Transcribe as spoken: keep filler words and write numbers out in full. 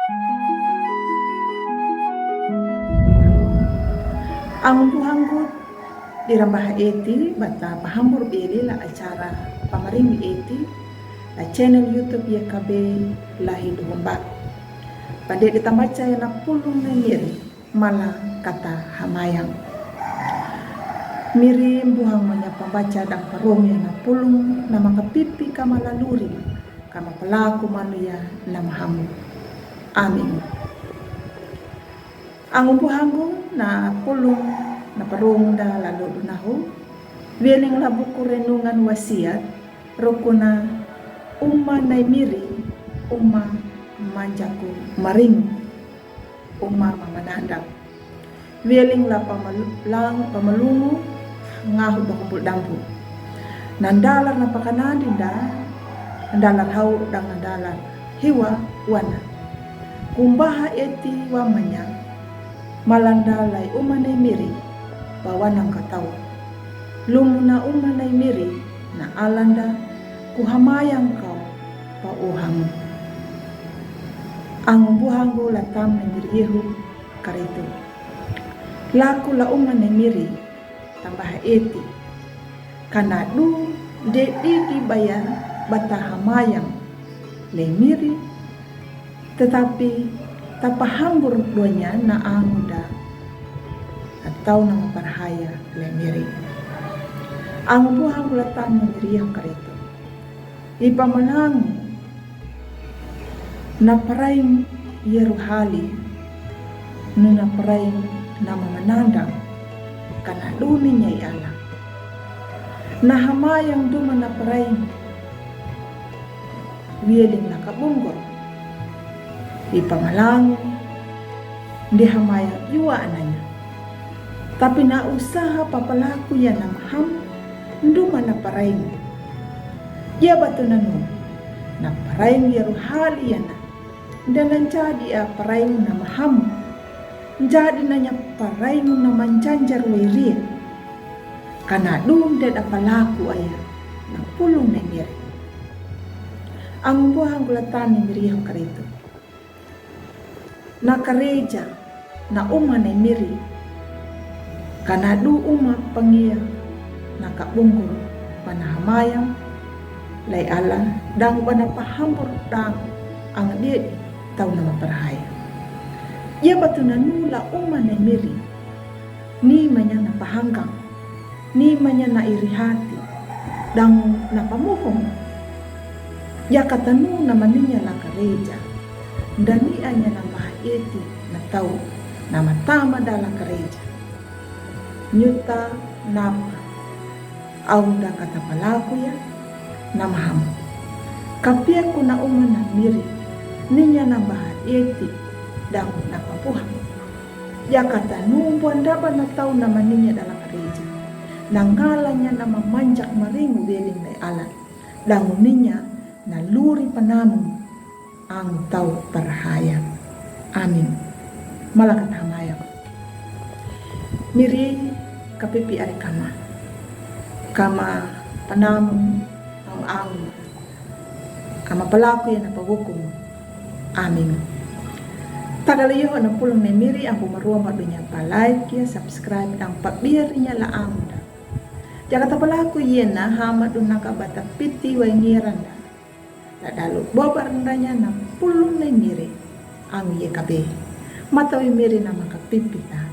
Angu buhanggu, di rambah eti bata pahambur beli la acara pamaring eti la channel YouTube Y K B la Hindu Humba. Pande di tambaca ya na pulung na miri mala kata hamayang. Miri buhang manya pambaca dang parung ya na pulung na makapipi ka mala luri ka mapalaku manuya na mahamu. Amin. Angu buhanggu na pulung na parung da lalu dunahu. Wieling la buku renungan wasiat rukuna uma nai miri, uma manjaku maring, uma mamananda. Wieling la pamalang pamalungu ngahu bakubul dampu. Nandalar na pakanandi da, nandalar hau dang nandalar hiwa wana. Kumbaha eti wamanya malanda lai uma nai miri pa wanang katau. Lumuna uma nai miri na alanda ku hamayang kau pa uhangu. Angu buhanggu la tam nai miri Yehu karitu. Laku la uma nai miri tambaha eti. Kana du de di di baya bata hamayang le miri. Tetapi tapahambur duanya na angu da atau na maparhaya le miri. Angu buhanggu la tam nai miri Yehu karitu. Ipa manangu na paraing yeruhali, nu na paraing na mamanandang, kana duni nyai ala. Na hamayang duma na paraing, wieling na kabunggul. Ipa malangu, ndi hamayang yua ananya. Tapi na usaha papalaku ya na maham, nduma na paraing. Ya batu nanu, na paraing yeruhali ya na. Nda na njadi a paraing na maham. Njadi nanya paraing na manjanjar wairia. Kana dum deda palaku aya, na pulung nai miri. Angu buhanggu la tam nai miri Yehu karitu. Na kareja, na uma nai miri, kana du uma pangia, na kabunggul, pana hamayang, lai ala, dang pana pahambur dang ang di tau na maparhaya. Ya batu nanu la uma nai miri, ni manya na pahanggang, ni manya na iri hati, dang na pamuhung. Ya katanu na maninya la kareja, ndani anya na maha eti na tau, na matama da la kareja. Nyuta napa, au da kata palaku ya, na maham. Kapia ku na uma nai miri, ninya na maha eti, dang na papuhang. Ya katanu buan daba na tau na maninya da la kareja. Na ngalanya na mamanjak maringu wieling nai alat. Dang ninya na luri panamu ang tau parhaya. Amin. Malakat hamayang. Miri kapipi ari kama. Kama panamu ang ang. Ama palaku ya na pagukum. Amin. Tagala Yehu na pulung nai miri ambu marua madunya pa like ya, subscribe dang pabir nya la amda. Jaka ta palaku ya na hama dun na kabata piti wai ngiranda. Ta dalu bobar ndanya na pulung nai miri. Ang ye kabe. Matawi miri na maka pipita.